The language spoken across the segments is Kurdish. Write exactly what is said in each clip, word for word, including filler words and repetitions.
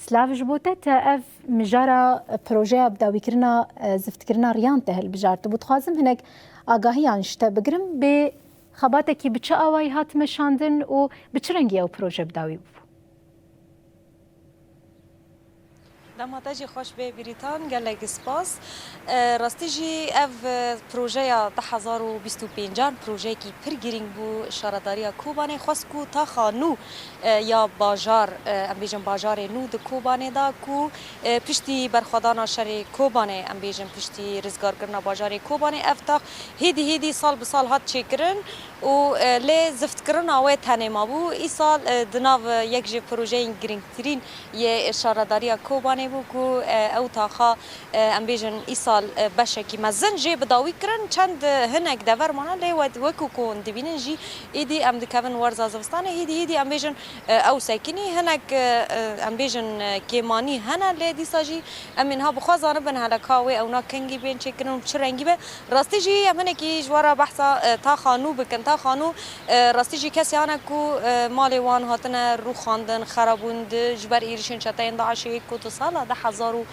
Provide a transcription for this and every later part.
Silav ji bo te, te ev mijara projeya bidawîkirina, e, ziftkirina riyan te hilbijartibû. Dixwazim hinek agahiyan ji te bigirim, bê xebatekî bi çi awayî hat meşandin û bi çi rengî ew proje bidawî bû? Dema te jî xweş bê Bîrîtan, gelek spas. E, rastî jî ev, e, projeya du hezar û bîst û pêncan projeyekî pir girîng bû. Şaredariya Kobanê xwest ku taxa nû, e, ya bajar, e, em bêjin bajarê nû di Kobanê de ku, e, piştî berxwedana şerê Kobanê, em bêjin piştî rizgarkirina bajarê Kobanê, ev tax hêdî hêdî sal bi sal hat çêkirin û, e, lê ziftkirina wê tenê mabû. Îsal, e, di nav, e, yek ji projeyên girîngtirîn yê şaredariya Kobanê bû ku, e, ew taxa, e, em bêjin îsal, e, beşekî mezin jê bi dawî kirin. Çend, e, hinek dever mane, lê we-, wekî ku hûn dibînin jî, êdî em dikevin werza zivistanê, hêdî hêdî em bêjin, e, ew sekinî. Hinek, e, e, em bêjin, e, kêmanî hene, lê dîsa jî em ê niha bi xwe zanibin hele ka wê ewna kengî bên çêkirin û çi rengî be. Rastî jî em hinekî ji we re behsa, e, taxa nû bikin. Taxa nû, e, rastî jî kesê hene ku, e, malê wan hatine rûxandin, xerabûn di, ji ber êrîşên çeteyên DAIŞê ku di sala du hezar û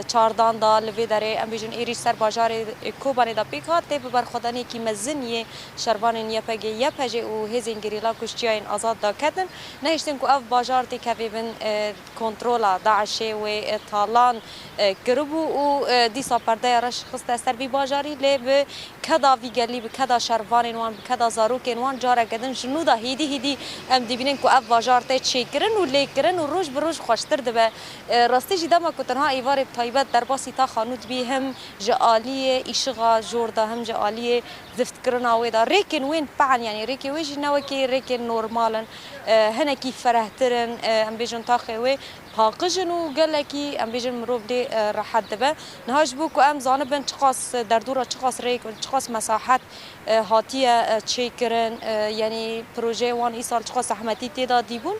çardan de li vê derê, em bêjin, êrîş ser bajarê Kobanê de pêk hat, tê bi berxwedaniyekî mezin yê şervanên Y P G, Y P J û hêzên gerîla ku ji çiyayên azad de ketin, nehiştin ku ev bajar têkevê bin, e, kontrola DAIŞê wê, e, talan, e, kiribû û, e, dîsa perdeya reş xiste ser vî bajarî, lê bi keda vî gelî, bi keda şervanên wan, bi keda zarokên wan careke din ji nû de hêdî hêdî em dibînin ku ev bajar tê çêkirin û lêkirin û roj bi roj xweştir dibe. E, rastî jî dema ku tenha êvarê bi taybet derbasî taxa nû dibî, him ji aliyê îşixa jor de, him ji aliyê ziftkirina wê de. Rêkên wên pe'en, yanî rêkê wê jî ne wekî rêkên normal in, e, hinekî ferehtir in, e, em bêjin taxê wê paqij in û gelekî, em bêjin, mirov lê, e, rehet dibe. Niha ji bo ku em zanibin çiqas derdora, çiqas rêk, çiqas mesahet, e, hatiye, e, çêkirin, e, yanî projeyê wan îsal çiqas zehmetî tê de dîbûn.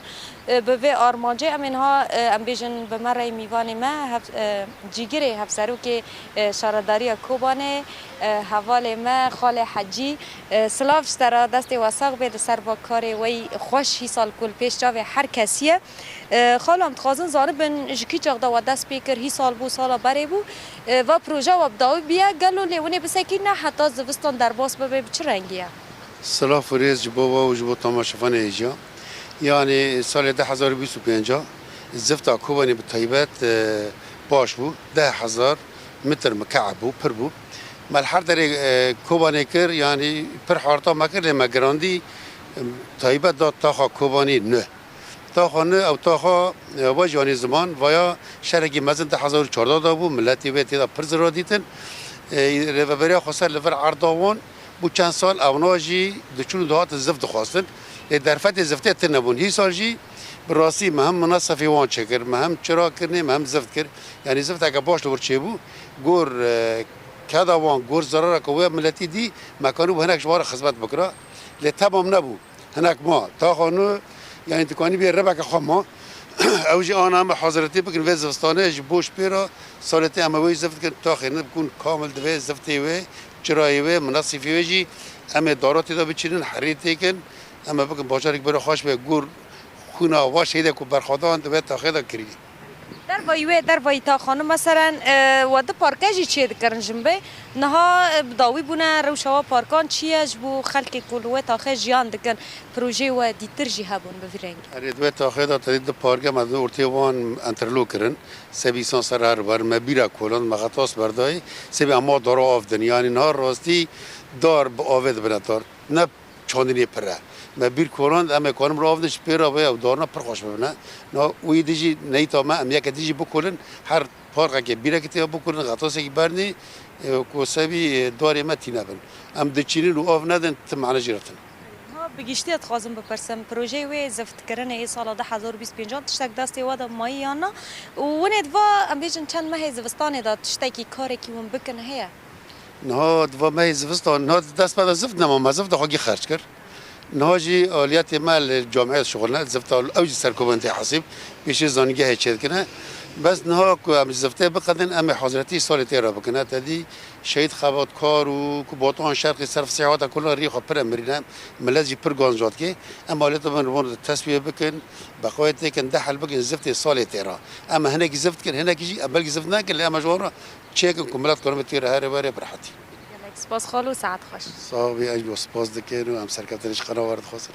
E, bi vê armancê em ê niha, e, em bêjin, bi me re mîvanê me, hev-, e, cîgirê hevserokê, e, şaredariya Kobanê, e, hevalê me, xalê Hecî. E, silav ji te re, destê we sax bê, li ser va karê we yî xweş, hîsal ku li pêş çavê her kesî ye. E, xalo, em dixwazin zanibin ji kî çax de we dest pê kir, hîsal bû, sala berê bû, e, va proja we bi dawî bûye, gelo lê winê bisekî ne heta zivistan derbas bibe, bi çi rengî ye? Silav û rêz ji bo we û ji bo tamaşevanê hêja. Yanî salê du hezar û bîst û pênc zifta Kobanê bi taybet, e, baş bû. Deh hezar mitr mike'eb bû, pir bû. Me li her derê, e, Kobanê kir, yanî pir harta me kir, lê me girandî, e, taybet da taxa Kobanî nû. Taxa nû, ew taxa, e, we jî anî ziman, vaya şerekî mezin du hezar û çardeh de bû, miletê wê tê de pir zirar dîtin. E, rêveberiya xweser li vir erda wan bû çend sal, ewna jî diçûn û dihatin zift dixwastin. Lê derfetê ziftê tune bûn. Hîsal jî bi rastî me him minasefê wan çêkir, me him çira kirinê, me him zift kir. Yanî zifteke baş li wir çêbû. Gor, e, keda wan, gor zerareke wê miletî dî, me kanibû hinek ji wan re xizmet bikira. Lê temam nebû. Hinek ma. Taxa nû, yanî dikanî bê rebeke xwe ma. Ew jî ana em haziriyetê bikin vê zivistanê ji bo ji pê re salê te em ê wê zift dikin, taxê nû bikûn kamil divê ziftê wê, çirayê wê, minasîfê wê jî em ê dara tê de biçînin, herî têkin. Em ê bikin bajarek bira xweş be, gor xwîna wa şehîdê ku berxwedan di vê taxê de kirî. Dervayî wê, dervayî taxa nû, meselen, e, we di parke jî çê dikirin jinbê. Niha, e, bi dawî bûne, rewşa we parkan çi ye ji bo xelkê ku li wê taxê jiyan dikin? Projeyê we dîtir jî hebûn bi vî rengî? Erê, di wê taxê de tedî du parke me di ortê wan enterlok kirin. Sebî san ser her ber me bîra koland, me xetas berdayî. Sebî em ma dara av din. Yanî niha rastî dar bi avê dibine dar. Ne çandinê pir e. Me bîr koland, em ê karin bi avdin ji pê re vê ew darna pir xweş bibine. Na wî dijî neyta me, em yeke dijî bikolin, her parkeke bîrekî tê bikolin, xetasekî bernî, e, ku sebî, e, darê me tîne bin. Em diçînin û av nedin, ti mane jî re tune. Ha, bi giştiya dixwazim bipirsim, projeyê wê ziftkirinê ê sala du hezar û bîst pêncan tiştek destê we de mayî yan na? Û winê di va, em bêjin, çend mehê zivistanê de tiştekî, karekî hûn bikin heye? Niha di va mehê zivistan, niha dest pê de zift nema, me zift de xwe gî xerc kir. Niha jî aliyetê me li camiyet şixulne, zifta ew jî ser Kobanê tê hesîb, pêşî zanîngehê çêdikine. Bes niha ku em ziftê biqedin, em ê hazretî salê tê re bikine. Te dî şehîd xebatkar û ku Botan Şerqî ser sihata kulan rî xwe pir emirîne, millet jî pir ganc dike. Em aliyeta min li wan teswiyê bikin, beqawê têkin, dehil bikin ziftê salê tê re. Em hinekî zift dikin, hinekî jî em belkî zift nekin, lê em ji wan re çêkin ku millet karime tê re here were bi rehetî. Gelek spas xalo, saet xweş. Sax bî, ez bo spas dikin û em serkeftinê ji qena we re dixwazin.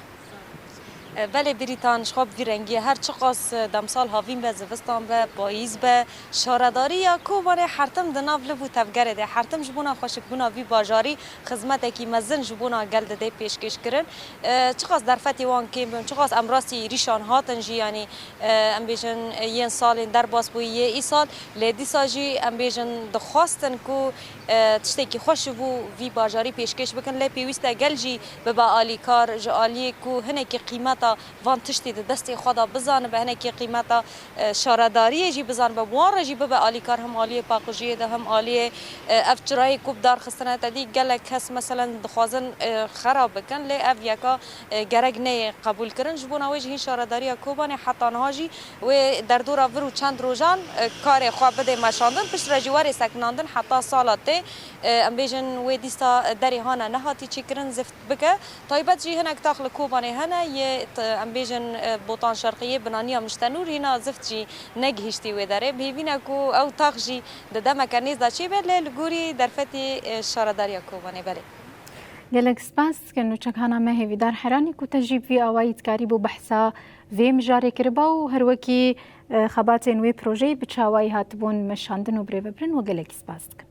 E, belê Brîtan, ji xwe bi vî rengî ye. Her çiqas, e, demsal havîn be, zivistan be, payîz be, şaredariya Kobanê hertim di nav liv û tevgerê de, hertim ji bona xweşikbûna vî bajarî xizmetekî mezin ji bona gel dide pêşkêş kirin. E, çiqas derfetê wan kêm bin, çiqas em rastî êrîşan hatin jî, yanî, e, em bêjin, e, yên salên derbas bûyî yê îsal, lê dîsa jî em bêjin dixwastin ku, e, tiştekî xweş ji bo vî bajarî pêşkêş bikin, lê pêwîst e gel jî bibe alîkar, ji aliyê ku hinekî qîmeta van tiştî di destê xwe de bizanibe, hinekî qîmeta, e, şaredariyê jî bizanibe, bi wan re jî bibe alîkar, hem aliyê paqijiyê de, hem aliyê, e, ev çirayê ku bi dar xistine. Te dî gelek kes, meselen, dixwazin, e, xera bikin, lê ev yeka, e, gerek neyê qebûlkirin. Ji bona wê jî hîn şaredariya Kobanê heta niha jî wê derdora vir û çend rojan, e, karê xwe bidê meşandin, piştre jî were sekinandin heta sala tê, e, em bêjin wê dîsa derê hane nehatî çêkirin, zift bike. Taybet jî hinek tax li Kobanê hene, yê t-, em bêjin, e, Botan Şerqî yê binaniya Miştenûr hîna zift jî negihîştî wê derê. Bi hêvî ne ku ew tax jî di demeke nêz de çêbe, lê li gorî derfetê, e, şaredariya Kobanê belê. Gelek spas dikin nûçekhana me Hêvîdar Heranî ku te jî bi vî awayî dikarîbû behsa vê mijarê kiriba û her wekî, e, xebatên wê projeyê bi çawayî hatibûn meşandin û birêvebirin, we gelekî spas dikim.